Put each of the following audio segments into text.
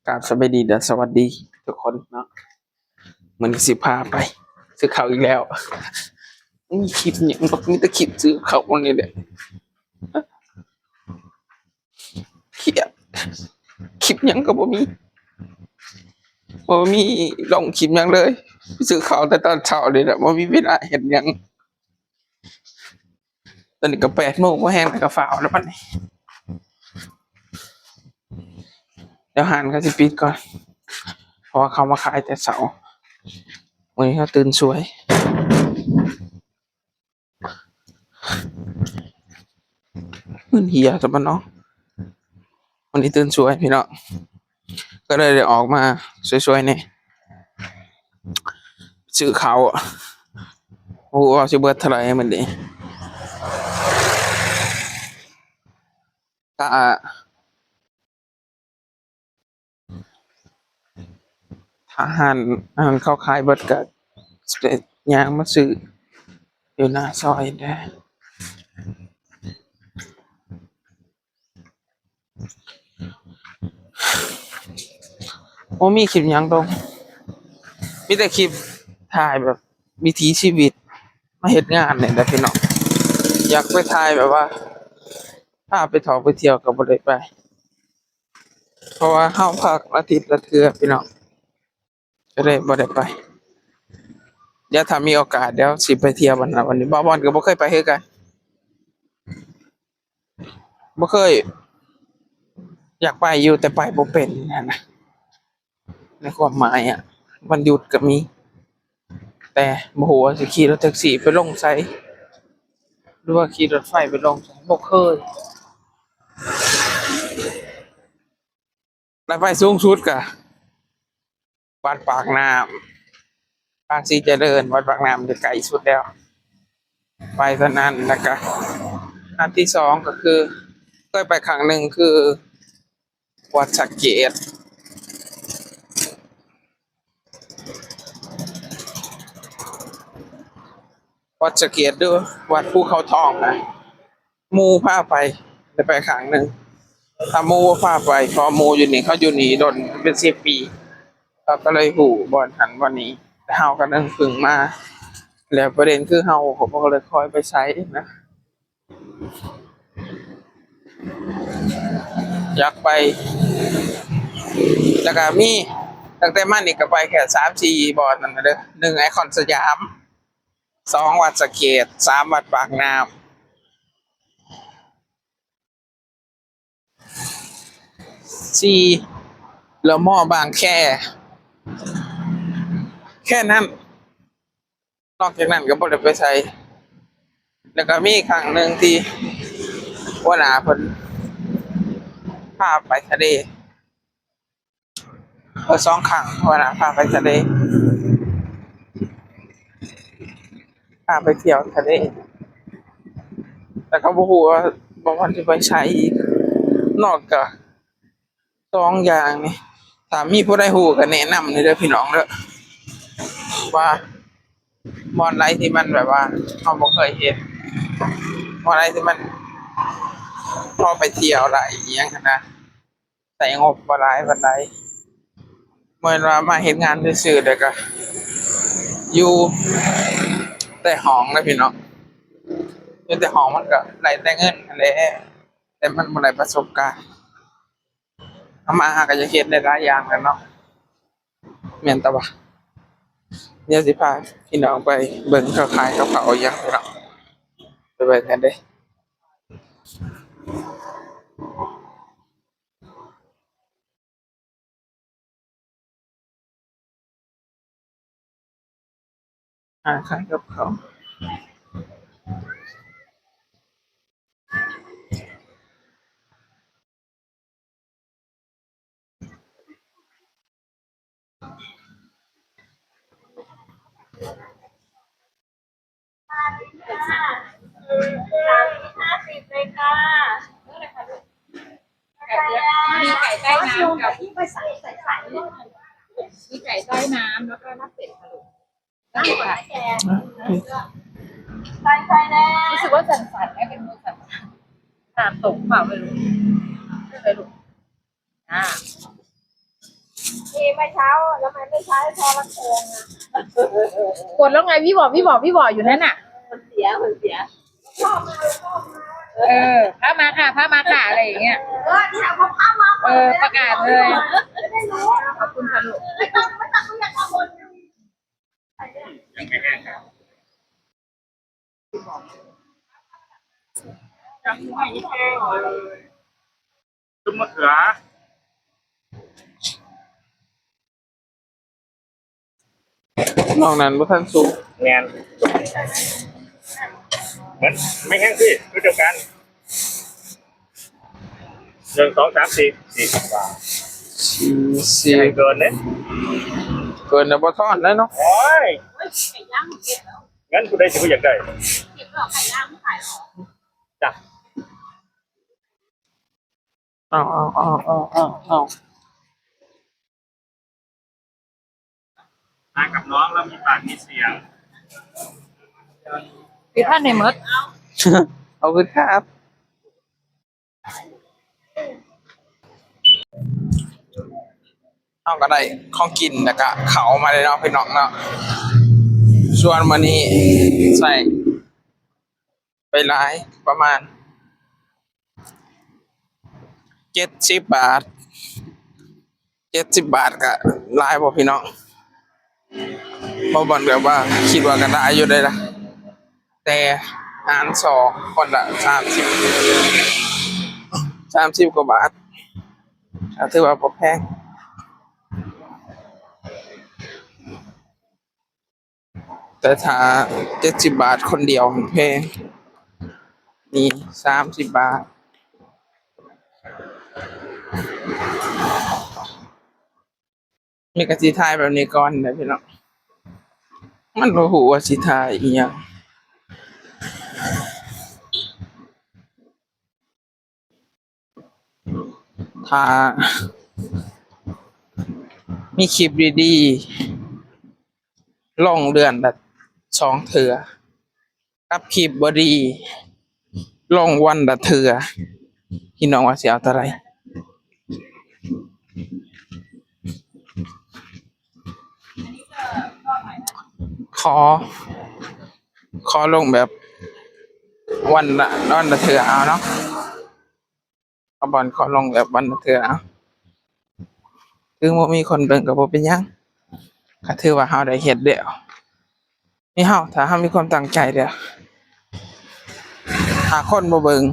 ກາບສະບາຍດີ ແລະ ສະຫວັດດີທຸກຄົນເນາະ. ມື້ນີ້ຊິພາໄປຊື້ເຂົ້າອີກແລ້ວ. ມີຄລິບຫຍັງ ມີແຕ່ຄລິບຊື້ເຂົ້ານີ້ແຫຼະ. ຄຽດ ຄລິບຫຍັງກໍບໍ່ມີ ບໍ່ມີລົງຄລິບຫຍັງເລີຍ. ໄປຊື້ເຂົ້າແຕ່ຕອນເຊົ້ານີ້ແຫຼະ ບໍ່ມີເວລາເຮັດຫຍັງ. ຕອນນີ້ກໍແປດໂມງ ພໍແຮງແລ້ວກໍຟ້າວແລ້ວບັດນີ້. ດຽວຮ້ານກໍຊິປິດກ່ອນ ເພາະວ່າເຂົາມາຂາຍແຕ່ເຊົ້າ. ມື້ນີ້ເຮົາຕື່ນສວຍ. ເງິນເຫຍຊະບັດເນາະ. ມື້ນີ້ຕື່ນສວຍພີ່ນ້ອງ ກໍເລີຍໄດ້ອອກມາສວຍໆແດ່ ຊື້ເຂົ້າ. ບໍ່ຮູ້ວ່າຊິເບິດເທົ່າໃດມື້ນີ້. ຖ້າ ຖ້າຮ້ານ ຮ້ານເຂົາຂາຍເບິດກໍຊິໄດ້ຍ່າງມາຊື້ຢູ່ໜ້າຊອຍເດີ້. ບໍ່ມີຄລິບຫຍັງລົງ ມີແຕ່ຄລິບຖ່າຍແບບວິຖີຊີວິດ ມາເຮັດງານນີ້ແຫຼະພີ່ນ້ອງ. ຢາກໄປຖ່າຍແບບວ່າພາໄປທ່ອງໄປທ່ຽວກໍບໍ່ໄດ້ໄປ ເພາະວ່າເຮົາພັກອາທິດລະເທື່ອພີ່ນ້ອງ ກໍເລີຍບໍ່ໄດ້ໄປ. ດຽວຖ້າມີໂອກາດ ດຽວຊິໄປທ່ຽວບັດນະ. ວັນນີ້ບ່າວບອນກໍບໍ່ເຄີຍໄປຄືກັນ ບໍ່ເຄີຍ ຢາກໄປຢູ່ ແຕ່ໄປບໍ່ເປັນຫັ້ນນະ. ໃນຄວາມໝາຍອະ ວັນຢຸດກໍມີ ແຕ່ບໍ່ຮູ້ວ່າຊິຂີ່ລົດແທັກຊີໄປລົງໃສ ຫຼືວ່າຂີ່ລົດໄຟໄປລົງໃສ ບໍ່ເຄີຍ. ແລະ ໄປສູງສຸດກະວັດປາກນ້ຳ ພາສີຈະເລີນ. ວັດປາກນ້ຳນີ້ໃກ້ສຸດແລ້ວ ໄປເທົ່ານັ້ນ. ແລ້ວກະອັນທີສອງກໍຄື ເຄີຍໄປຄັ້ງໜຶ່ງຄື ວັດສະເກດ ວັດສະເກດ ຫຼື ວັດພູເຂົາທອງນະ ໝູ່ພາໄປ ໄດ້ໄປຄັ້ງໜຶ່ງ. ຖ້າໝູ່ບໍ່ພາໄປ ເພາະໝູ່ຢູ່ນີ້ ເຂົາຢູ່ນີ້ດົນເປັນສິບປີ ເຂົາກໍເລີຍຮູ້ບ່ອນຫັ້ນບ່ອນນີ້ ແຕ່ເຮົາກໍເພິ່ງມາ ແລ້ວປະເດັນຄືເຮົາກໍບໍ່ໄດ້ຄ່ອຍໄປໃສນະ. ຢາກໄປ ແລ້ວກະມີ ຕັ້ງແຕ່ມານີ້ກະໄປແຄ່ສາມສີ່ບ່ອນນັ້ນນະເດີ້. ໜຶ່ງ ໄອຄອນສະຢາມ, ສອງ ວັດສະເກດ, ສາມ ວັດປາກນ້ຳ, ສີ່ ເລາະມໍ ບາງແຄ ແຄ່ນັ້ນ. ນອກຈາກນັ້ນກໍບໍ່ໄດ້ໄປໃສ. ແລ້ວກໍມີຄັ້ງໜຶ່ງທີ່ຫົວໜ້າເພິ່ນພາໄປທະເລ ເອີ ສອງຄັ້ງ ຫົວໜ້າພາໄປທະເລ ພາໄປທ່ຽວທະເລ ແລ້ວກໍບໍ່ຮູ້ວ່າ ບໍ່ວ່າຊິໄປໃສອີກ ນອກຈາກ ສອງຢ່າງນີ້ ຖ້າມີຜູ້ໃດຮູ້ກໍແນະນຳແດ່ເດີ້ພີ່ນ້ອງເດີ້ ວ່າບ່ອນໃດທີ່ມັນແບບວ່າເຮົາບໍ່ເຄີຍເຮັດ ບ່ອນໃດທີ່ມັນພໍໄປທ່ຽວໄດ້ ອີ່ຫຍັງຫັ້ນນະ ໃຊ້ງົບບໍ່ຫຼາຍປານໃດ ບໍ່ແມ່ນວ່າມາເຮັດງານຊື່ໆ ແລ້ວກໍຢູ່ແຕ່ຫ້ອງເດີ້ພີ່ນ້ອງ ຢູ່ແຕ່ຫ້ອງມັນກໍໄດ້ແຕ່ເງິນຫັ້ນແຫຼະ ແຕ່ມັນບໍ່ໄດ້ປະສົບການ. ເຮົາມາເຮົາກໍຢາກເຮັດຫຼາຍໆຢ່າງແຫຼະເນາະ ແມ່ນຕະວະ. ດຽວຊິພາພີ່ນ້ອງໄປເບິ່ງເຂົາຂາຍກັບເຂົ້າອີ່ຫຍັງເນາະ ໄປເບິ່ງກັນເດີ້. ຮ້ານຂາຍກັບເຂົ້າ ມີໄກ່ໃຕ້ນ້ຳກັບ ມີໄກ່ໃຕ້ນ້ຳ ແລ້ວກໍລາບເປັດ ຮູ້ສຶກວ່າສັ່ນໆ ເປັນມືສັ່ນ ນ້ຳຕົກເປົ່າໄປລູກ ຂຶ້ນໄປລູກ ອ່າ ไม่เช้า แล้วมันไม่ใช้พอมันแพงอะ กดแล้วไง วิบวับ วิบวับ วิบวับ อยู่นั่นน่ะ มันเสีย มันเสีย เออ พระมาค่ะ พระมาค่ะ อะไรอย่างเงี้ย เออ เนี่ย พอพระมา เออ ประกาศเลย จะได้รู้ ขอบคุณค่ะลูก ไม่ต้อง ไม่ต้องเรียกข้างบน ซุปมะเขือ นอกนั้นบ่ทันสุก แม่น เหมือนไม่แห้งสิ ชุดเดียวกัน หนึ่ง สอง สาม สี่ สี่สิบบาท สี่สิบ อย่าให้เกินเด้ เกินแล้วบ่ทอดแล้วเนาะ โอ้ย งั้นผู้ใดสิบ่อยากได้ จ้ะ เอา เอา เอา มากับน้องแล้วมีปากมีเสียง ปิดพันในหมด ขอบคุณครับ เฮาก็ได้ของกินแล้วก็ข้าวมาแล้วเนาะพี่น้องเนาะ ส่วนมื้อนี้ใช้ไปหลาย ประมาณเจ็ดสิบบาท เจ็ดสิบบาทก็หลายบ่พี่น้อง บ่บ่อนแบบว่าคิดว่าก็หลายอยู่เด้ล่ะ แต่หารสองคนละสามสิบ สามสิบกว่าบาท ก็ถือว่าบ่แพง แต่ถ้าเจ็ดสิบบาทคนเดียวแพง นี่สามสิบบาท นี่ก็สิถ่ายแบบนี้ก่อนเด้อพี่น้อง มันบ่ฮู้ว่าสิถ่ายอีหยัง ถ้ามีคลิปดีๆ ลงเดือนละสองเทื่อ กับคลิปบ่ดี ลงวันละเทื่อ พี่น้องว่าสิเอาเท่าใด ขอ ขอลงแบบวันละ วันละเทื่อเอาเนาะ เอาบ่อนขอลงแบบวันละเทื่อเอา ถึงบ่มีคนเบิ่งก็บ่เป็นหยัง ก็ถือว่าเฮาได้เฮ็ดแล้ว นี่เฮา ถ้าเฮามีความตั้งใจแล้ว ถ้าคนบ่เบิ่ง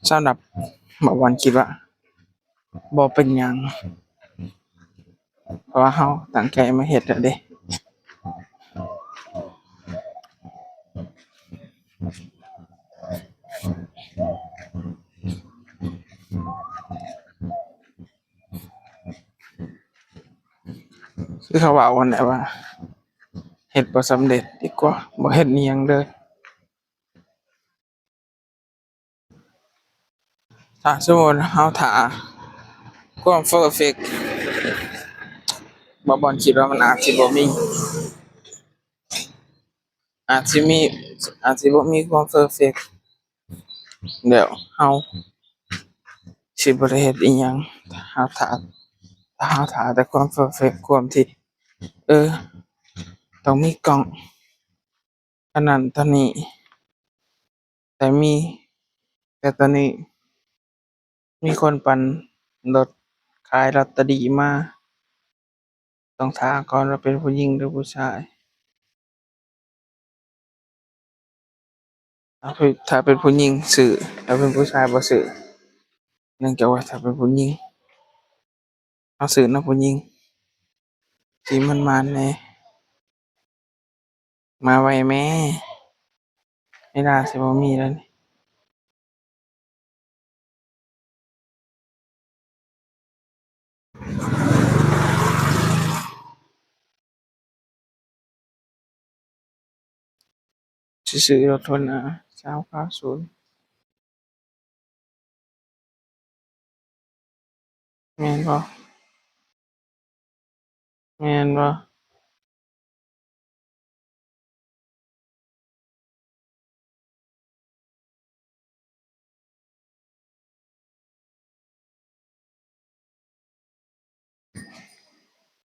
สำหรับบ่าวบอลคิดว่าบ่เป็นหยัง เพราะว่าเฮาตั้งใจมาเฮ็ดแล้วเด้ คือเขาเว้าหั่นแหละว่า เฮ็ดบ่สำเร็จดีกว่าบ่เฮ็ดอิหยังเลย ถ้าสมมุติเฮาท่าความเพอร์เฟกต์ บ่าวบอลคิดว่ามันอาจสิบ่มี อาจสิมี อาจสิบ่มีความเพอร์เฟกต์ แล้วเฮาสิบ่ได้เฮ็ดอิหยัง ถ้าเฮาท่า ถ้าเฮาท่าแต่ความเพอร์เฟกต์ ความที่ เออ ต้องมีกล้อง อันนั้นตอนนี้ แต่มี แต่ตอนนี้ มีคนปั่นรถขายลอตเตอรี่มา ต้องถามก่อนว่าเป็นผู้หญิงหรือผู้ชาย ถ้าเป็น ถ้าเป็นผู้หญิงซื้อ ถ้าเป็นผู้ชายบ่ซื้อ เนื่องจากว่าถ้าเป็นผู้หญิง เฮาซื้อนำผู้หญิง สิหมานๆ แหน่ มาไวแม้ เวลาสิบ่มีแล้วนี่ สิซื้อรถโฮนดา สามเก้าศูนย์ แม่นบ่ แม่นบ่